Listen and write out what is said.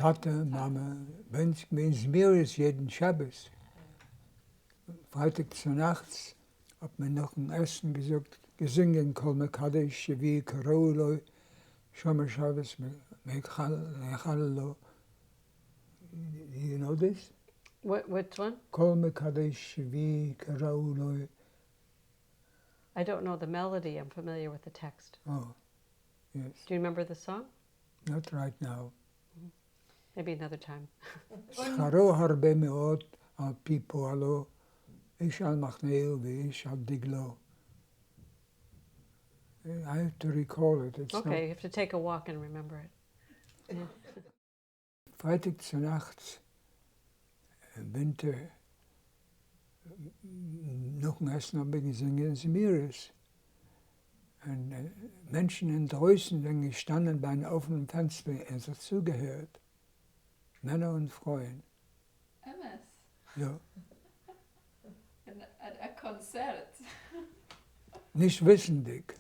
טאטע, מאמע, ווען ס'געווען זמירות יעדן שבת, פרייטאג צונאכטס האט מען נאכן עסן געזאגט, געזינגען כל מקדש שביעי כראוי לו, שומר שבת מיחלל לו. You know this? Which one? כל מקדש שביעי כראוי לו. I don't know the melody, I'm familiar with the text. Oh, yes. Do you remember the song? Not right now. Maybe another time. שכרו הרבה מאוד על פי פועלו, איש על מחנהו ואיש על דגלו. I have to recall it. It's Okay, not you have to take a walk and remember it. Yeah. פרייטאג צונאכטס ווינטער נאכן עסן האבן מיר געזינגען זמירות, און מענטשן אינדרויסן זענען געשטאנען ביי אן אפענעם פענסטער און זיך צוגעהערט, מענער און פרויען. אמת? יא. א קאנצערט? נישט וויסנדיג.